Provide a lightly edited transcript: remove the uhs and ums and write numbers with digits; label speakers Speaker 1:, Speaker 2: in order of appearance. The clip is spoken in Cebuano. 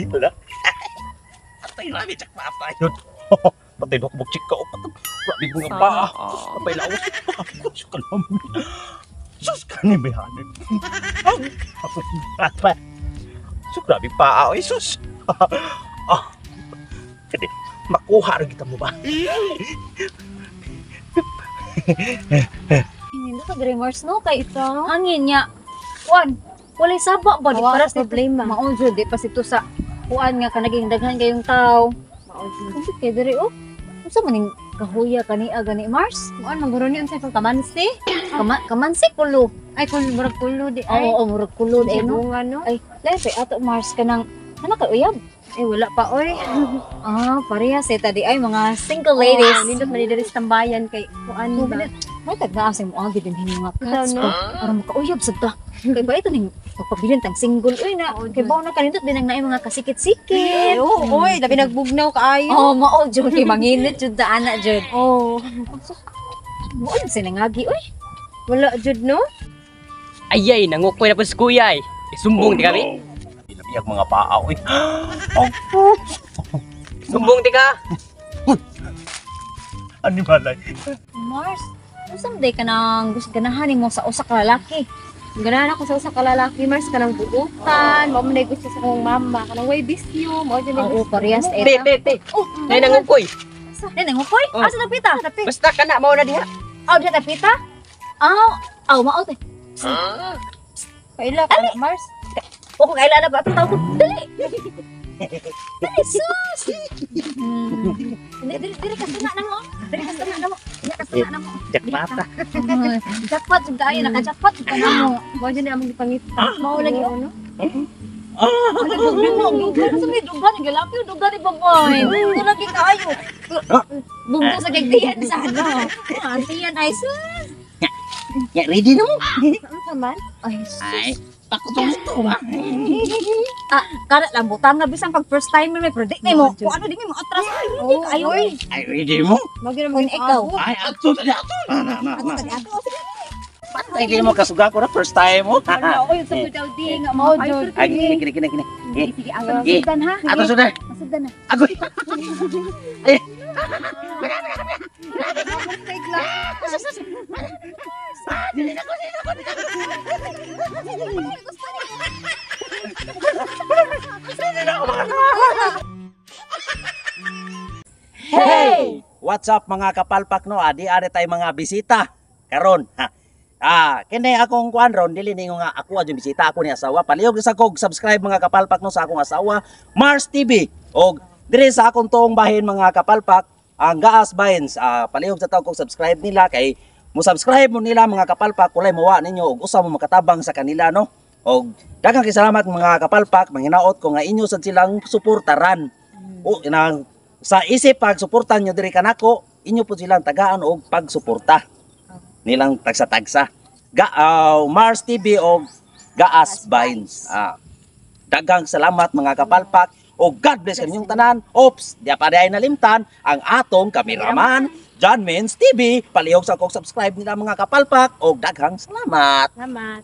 Speaker 1: Wala. Patay na, tsak patay. Patay na ako magchika o patay. Grabe mo nga pa. Sus, patay laos. Sus ka naman. Sus ka ni Bihanin. Sus, grabe pa. Ay, sus. Ah. Kadi, makuha rin kita mo ba?
Speaker 2: Hindi ka Mars no kay ito. Hangin niya. Kuan, walay saba ba di
Speaker 3: Wa,
Speaker 2: para sa
Speaker 3: problema.
Speaker 2: Maon jud di pa sito sa kuan nga kanaging daghan kayong tao. Unsa kay diri oh? Unsa man ning kahuya kani gani, Mars?
Speaker 3: Kuan maguro ni unsay pang kamansi?
Speaker 2: Kamansi kulo.
Speaker 3: Ay kul murag kulo di ay.
Speaker 2: Oo, murag kulo di
Speaker 3: Ay
Speaker 2: no.
Speaker 3: bunga no.
Speaker 2: Ay, lahi pa ato, Mars, kanang ano kay uyab?
Speaker 3: Eh wala pa oy.
Speaker 2: Ah, parehas eh tadi ay mga single ladies.
Speaker 3: Oh, nindot man diri sa tambayan kay kuan
Speaker 2: Oh,
Speaker 3: ba.
Speaker 2: May tagnaas mo agi din hini mga cats
Speaker 3: Ikaw, no?
Speaker 2: ba? Para makauyab sad ta. Kay ba ito ning pagpabilin tang single uy na.
Speaker 3: Oo,
Speaker 2: Kay bawo na kanindot din ang naay mga kasikit-sikit.
Speaker 3: Ay, oo, oy, labi nagbugnaw kaayo.
Speaker 2: Oh, mao jud kay manginit jud ta ana jud.
Speaker 3: Oh,
Speaker 2: Mao jud sinangagi uy.
Speaker 3: wala jud no.
Speaker 4: Ayay, nangukoy na po si kuya eh. Sumbong di kami.
Speaker 1: Ilabiyag mga paa, oy. Oh,
Speaker 4: Sumbong di ka.
Speaker 1: Animalay.
Speaker 2: Mars, unsa man day ka nang gusto ganahan nimo sa usa ka lalaki?
Speaker 3: Ganahan ako sa usa ka lalaki, Mars, kanang buutan, mao man gusto sa akong mama, kanang way bisyo, mao jud
Speaker 2: Oo,
Speaker 3: gusto.
Speaker 2: parehas eh.
Speaker 4: Te, te, te.
Speaker 2: Oh,
Speaker 4: Nay, nangukoy.
Speaker 2: Nay nangukoy?
Speaker 4: Oh.
Speaker 2: Asa napita?
Speaker 4: Basta ka na, mao na diha.
Speaker 2: Aw, diha napita? Aw, aw mao te.
Speaker 3: Kaila ka na, Mars.
Speaker 2: O kung kaila na ba atong tawag ko. Dali. Dali sus. Dili dili dili ka suna na mo. Dili ka suna na mo. Dili ka suna na mo.
Speaker 1: Jack mata.
Speaker 2: Jackpot jud kaayo, naka-jackpot jud ka na mo.
Speaker 3: Mao jud na among gipangita.
Speaker 2: Mao lagi
Speaker 3: Oo, no.
Speaker 2: Ano dugan mo? Dugan sa may dugan ni lalaki o dugan ni babae. Ito lagi kaayo. Bungko sa gagdiyan sa ano. Antiyan ay sus.
Speaker 1: Ya, ready na mo?
Speaker 3: Unsa man?
Speaker 2: Ay sus.
Speaker 1: Ay, pakutong-ito ba?
Speaker 2: Ah, kada lang butang nga bisan pag first timer may predict nimo. Kung ano di mo atras. Ay, ready kaayo.
Speaker 3: Oy,
Speaker 1: Ay, ready mo?
Speaker 3: mao jud
Speaker 2: Kung
Speaker 3: among
Speaker 2: ikaw.
Speaker 1: Ay, ato na, ato na, na, na,
Speaker 2: Ato
Speaker 1: na.
Speaker 2: tadi ato.
Speaker 1: Patay kayo mo kasuga ko na first time mo.
Speaker 2: Wala oy sa daw di nga
Speaker 3: Mao
Speaker 2: mao
Speaker 3: jud.
Speaker 1: Ay, kini, kini, kini, kini.
Speaker 2: Sige, sige, ato masugdan ha.
Speaker 1: Ato sudah.
Speaker 2: Masugdan na.
Speaker 1: Agoy. Hey! What's up mga kapalpak no? Adi ari tay mga bisita karon. Ha. Ah, kini akong kuan ron dili ningo nga ako adyo bisita ako ni asawa. Palihog sa kog subscribe mga kapalpak no sa akong asawa Mars TV. Og diri sa akong tuong bahin mga kapalpak ang Gaas Vines. Ah, palihog sa tawag kog subscribe nila kay mo subscribe mo nila mga kapalpak kulay mowa ninyo og usa mo makatabang sa kanila no. Og daghang kay salamat mga kapalpak, manginaot ko nga inyo sad silang suportaran. O na sa isip pagsuporta nyo diri kanako, inyo po silang tagaan og pagsuporta nilang tagsa-tagsa. Ga Mars TV og Gaas Vines. Ah. Daghang salamat mga kapalpak o God bless kaninyong tanan. Oops, di pa ay nalimtan ang atong kameraman John Mins TV. Palihog sa kog subscribe nila mga kapalpak og daghang salamat.
Speaker 3: Salamat.